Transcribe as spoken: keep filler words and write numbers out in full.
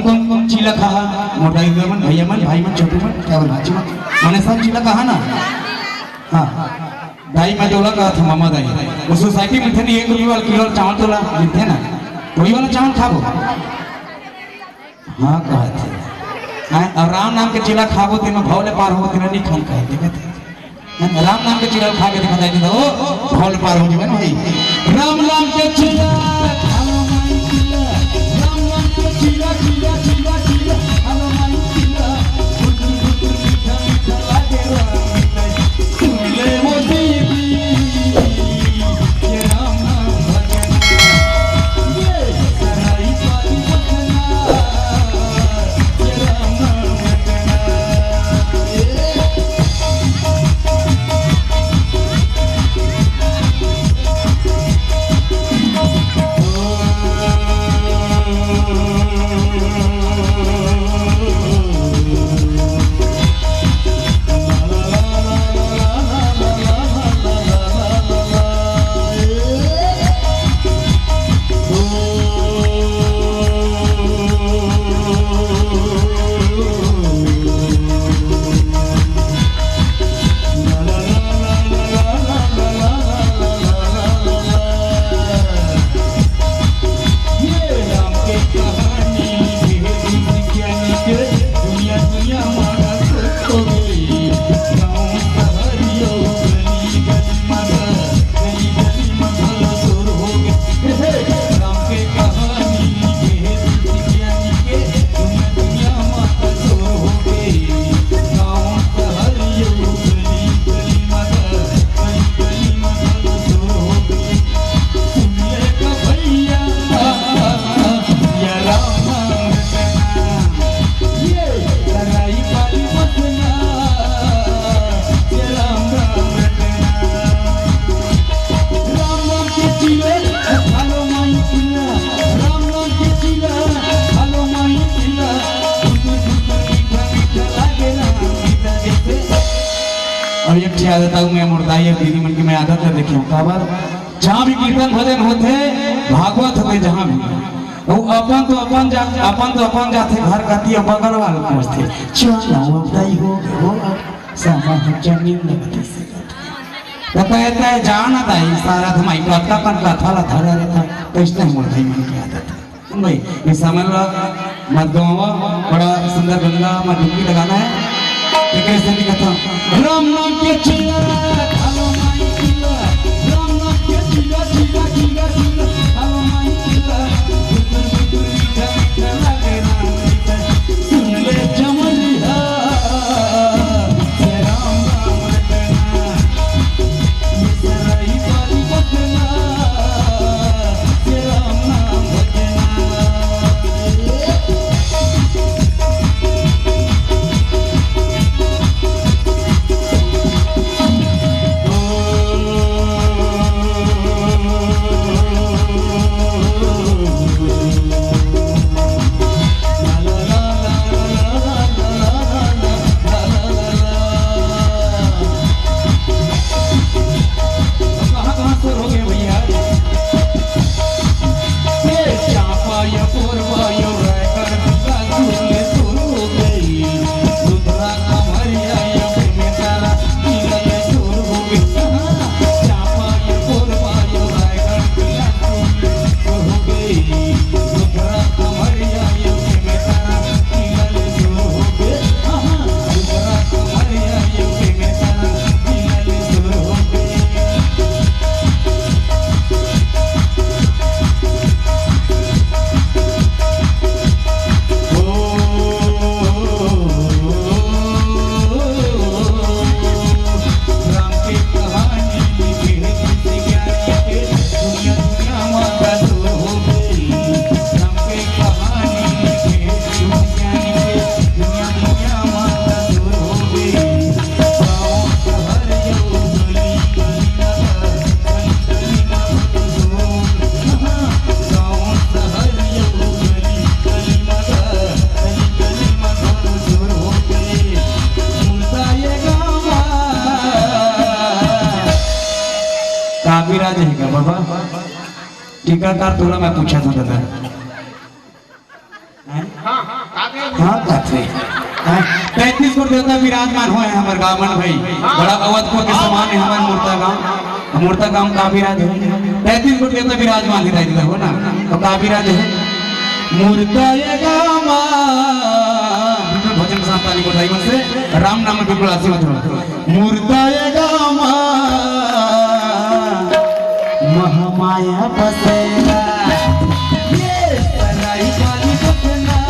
कौन कौन चीला खाहा? मोर दाई मन, भैया मन, भाई मन, छोटू मन, का बोला, भांची मन, मने सब चीला खाहा ना? हाँ, दाई मैं तोला कहा था, मामा दाई, वो सोसाइटी में थे नहीं, एक रुपये वाला किलो चावल तोला मिलथे ना, वही वाला चावल खाबो। हाँ, कहा थे। हाँ, और राम नाम के चीला खाबो, तेमा भव ले पार होबो, तेला नहीं खान कहे, देखा थे। राम नाम के चीला खा के देखा जाए तो भव ले पार हो जाए ना भाई। राम नाम के चीला, राम नाम के चीला, चीला, चीला, चीला, हनुमान चीला, गुटुर गुटुर मीठा मीठा लागे राम मिठाई। सुन ले वो दीदी, ये राम नाम भजना, ये सराई पाली बजना, ये राम नाम भजना, ये अउ एक ठे आदत आऊ, मैं मोर दाई अउ दीदी मन के मैं आदत ला देखे हूँ। काबर जहाँ भी कीर्तन भजन होथे, भागवत होथे, जहाँ भी, वो अपन तो अपन जा, अपन तो अपन जाथे घर कती, अउ बगल वाला पहुँचथे, "चलो दाई हो, हो, सामा हो, जमीन लगथे से।" तो कहते हैं, "जा ना दाई, सारा धमाई कतका कन कथा ला धरा रहता।" तो इसने मोर दाई मन के आदत है। भाई, ये सामान ला मत गवावा, बड़ा सुंदर गंगा में डुबकी लगाना है। तो कैसे नहीं कहता, "राम नाम के चीला, खालो माई चीला, राम नाम के चीला, चीला, चीला, चीला, खालो माई चीला, गुदुर, गुदुर, मीठा, मीठा लागे राम मीठा, सुन ले चमरिया, से राम, राम रटना।" कहाँ कहाँ सुर हो गए भैया? काव्यराज हे का बाबा? टीकाकार तोला मैं पूछा था दादा। हाँ, कहते हैं। हाँ, तैंतीस गोठ देवता विराजमान होय हे हमर गाँव मन भाई। बड़ा अवधपुर के समान हे हमर मुर्ता गाँव। मुर्ता गाँव का विराज हे? तैंतीस गोठ देवता विराजमान हे, दाई ददा हो ना? तो का विराज हे? मुर्ता ये गाँव मा। भजन के साथ ताली बजाई मन से, राम नाम बिल्कुल आसी मत हो। मुर्ता ये गाँव मा, महामाया बसेला। ये सराई काली बसेला।